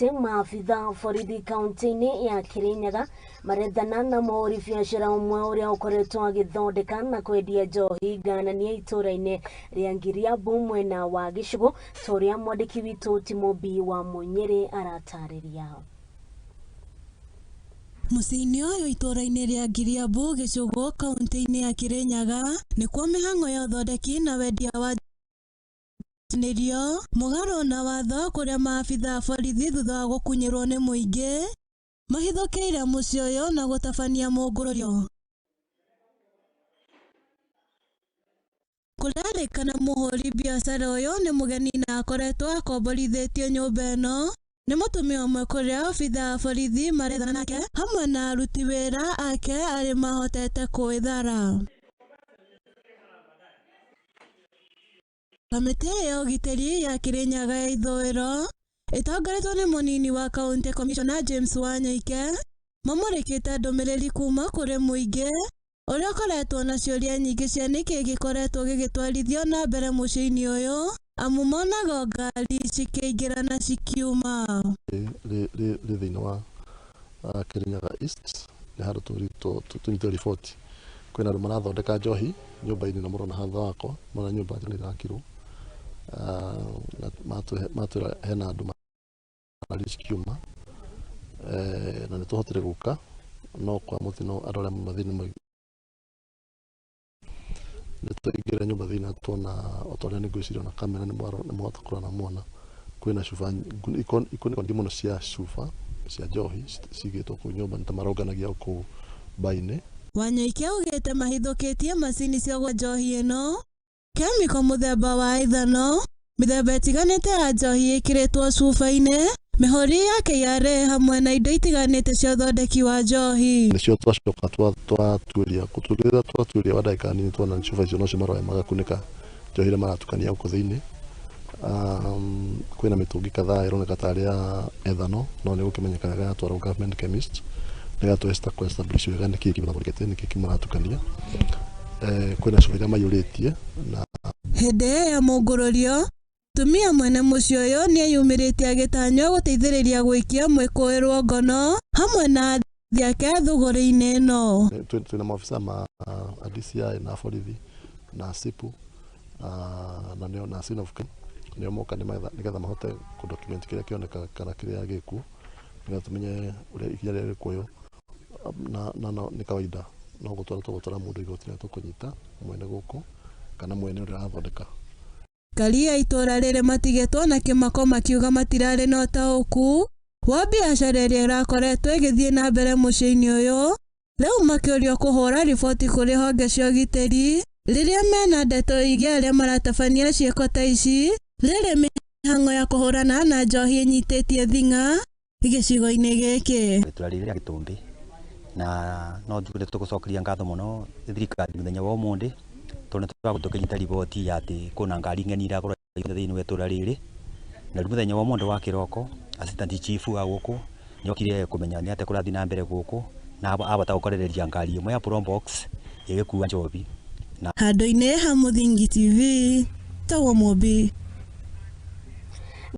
Maabitha borithi kaunti-inĩ ya Kirinyaga marethana na mũhũri biacara ũmwe ũrĩa ũkoretwo agĩthondeka na kwendia njohi ngananie itũra-inĩ rĩa Ngiriambu mwena wa Gĩcũgũ, ta ũrĩa mwandĩki witũ Timobi wa Mũnyĩrĩ aratarĩria. Mũciĩ-inĩ ũyũ itũra-inĩ rĩa Ngiriambu Gĩcũgũ kaunti-inĩ ya Kirinyaga nĩkuo mĩhang'o ya ũthondeki na wendia wa nĩrio mũgarũ na watho kũrĩa maabitha a borithi thutha wa gũkunyĩrwo nĩ mũingĩ mahithũkĩire mũciĩ ũyũ na gũtabania mũngũrũrio. Kũrerĩkana mũhũri biacara ũyũ nĩ mũgeni na akoretwo akomborithĩtio nyũmba ĩno nĩ mũtumia ũmwe kũrĩa obitha a borithi marethana nake hamwe na aruti wĩra ake arĩa mahotete kwĩthara. Kamĩtĩ ya ũgitĩri ya Kirinyaga ya ithũĩro ĩtongoretio nĩ mũnini wa kaunti Commissioner James Wanyoike mamũrĩkĩte ndũmĩrĩri kuma kũrĩ mũingĩ ũrĩa ũkoretwo na ciũria nyingĩ cia nĩkĩ gĩkoretwo gĩgĩtwarithio na mbere mũciĩ-inĩ ũyũ amu monaga o ngari cikĩingĩra na cikiuma. Rĩ thĩinĩ wa Kirinyaga East nĩ handũ tũnyitĩte riboti kwĩna andũ marathondeka njohi nyũmba-inĩ na mũrona haha thutha wakwa mũrona nyũmba nĩ ĩrakirwo na matwĩra hena andũ mararia cikiuma na nĩ tũhotire gũka no kwa mũtino andũ arĩa mauma thĩinĩ nĩ twaingĩra nyũmba thĩinĩ na tuona o ta ũrĩa nĩ ngwĩciria ona kamera nĩ mwahota kũrora na muona kwĩna cuba ikunĩko nyingĩ mũno cia cuba cia njohi cigĩtwo kũu nyũmba nĩ ta maronganagia kũu mba-inĩ. Wanyoike augĩte mahithũkĩtie macini cia gwa njohi ĩno kemiko mũthemba wa ithano mĩthemba ĩtiganĩte ya njohi ĩkĩrĩtwo cuba-inĩ mĩhũri ya KRA hamwe na indo itiganĩte cia ũthondeki wa njohi. Nĩcio twacoka twatuĩria gũtuĩria twatuĩria wa ndagĩka nini tuona cuba icio nocio maroya magakunĩka njohi ĩrĩa maratukania gũkũ thĩinĩ. Kwĩna mĩtũngi kadhaa ĩroneka tarĩ ya ethano no nĩ gũkĩmenyeka wega yatwarwo government chemist nĩgetha tũ establish wega nĩkĩĩ kĩmathondekete nĩkĩĩ kĩmaratukania. Kwĩna cuba iria maiyũrĩtie na hĩndĩ ĩyo ya mũngũrũrio mũtumia mwene mũciĩ ũyũ nĩeyumĩrĩtie agĩtanywo gũteithĩrĩria gũikia mwĩkũĩrwo ngono hamwe na athii ake thũgũrĩ-inĩ ĩno. Twĩna maobitha ma DCI na borithi na SIPU na nĩo na scene of crime nĩo moka nĩgetha mahote kũ document kĩrĩa kĩoneka kana kĩrĩa gĩkuo nĩgetha tũmenye ũrĩa ikinya rĩrĩa rĩkuoywo na nĩ kawaida no gũtwara tũgũtwara mũndũ igoti-inĩ tũkũnyita mwene gũkũ kana mwene ũrĩa ũrathondeka. Aikari a itũra rĩrĩ matigĩtwo na kĩmako makiuga matirarĩ na ũtaũku wa biacara ĩrĩa ĩrakoretwo ĩgĩthiĩ na mbere mũciĩ-inĩ ũyũ rĩu makĩũrio kũhũra riboti kũrĩ honge cia ũgitĩri rĩrĩa mena ndeto ĩgiĩ arĩa maratabania ciĩko ta ici rĩrĩ mĩhang'o ya kũhũrana na njohi ĩnyitĩtie thing'a gĩcigo-inĩ gĩkĩ. Itũra rĩrĩ rĩa Gĩtũmbĩ na no njuge nĩ tũgũcokeria ngatho mũno thirikari mũthenya wa ũmũthĩ tondũ nĩ tũrakoretwo tũkĩnyita riboti ya atĩ kwĩna ngari ng'eni iragũra thĩinĩ wa itũra rĩrĩ na rĩu mũthenya wa ũmũthĩ wa kĩroko assistant chief wa gũkũ nĩ okire kũmenya nĩ atĩa kũrathiĩ na mbere gũkũ na abota gũkorereria ngari ĩmwe ya Probox ĩgĩkua njohi. Handũ-inĩ ha Mũthingi TV, Tagwo Mũmbi.